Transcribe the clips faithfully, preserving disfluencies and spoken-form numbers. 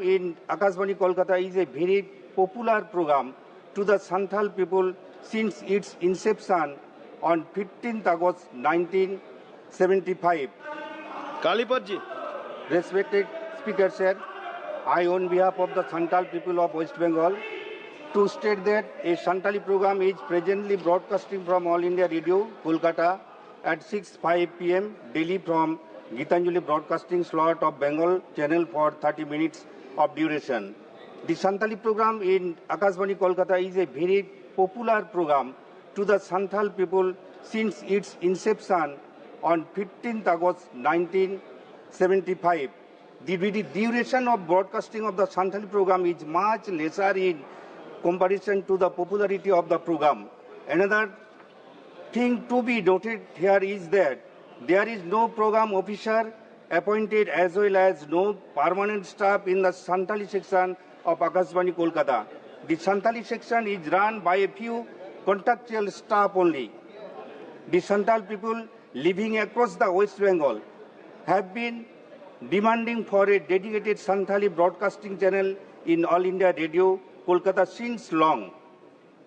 in Akashvani Kolkata is a very popular program to the Santhal people since its inception on fifteenth August nineteen seventy-five. कालीपत ji. Respected Speaker, sir, I, on behalf of the Santhal people of West Bengal, to state that a Santali program is presently broadcasting from All India Radio, Kolkata, at six five p m daily from Gitanjali Broadcasting Slot of Bengal channel for thirty minutes of duration. The Santali program in Akashvani Kolkata is a very popular program to the Santhal people since its inception on fifteenth August nineteen seventy-five. The, the duration of broadcasting of the Santali program is much lesser in comparison to the popularity of the program. Another thing to be noted here is that there is no program officer appointed as well as no permanent staff in the Santali section of Akashvani Kolkata. The Santali section is run by a few contractual staff only. The Santal people living across the West Bengal have been demanding for a dedicated Santali broadcasting channel in All India Radio, Kolkata since long.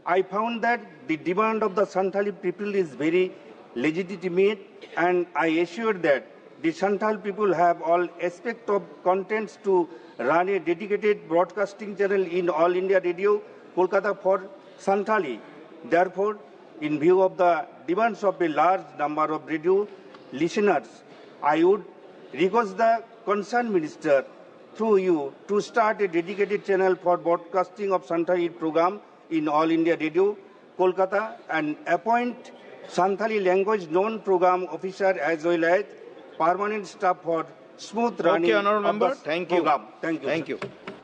I found that the demand of the Santali people is very legitimate, and I assured that the Santal people have all aspect of contents to run a dedicated broadcasting channel in All India Radio, Kolkata for Santali. Therefore, in view of the demands of a large number of radio listeners, I would request the concerned minister through you to start a dedicated channel for broadcasting of Santali program in All India Radio, Kolkata, and appoint Santali language known program officer as well as permanent staff for smooth running Okay, Honorable of Member. the Thank you. Program. Thank you. Thank Sir. You.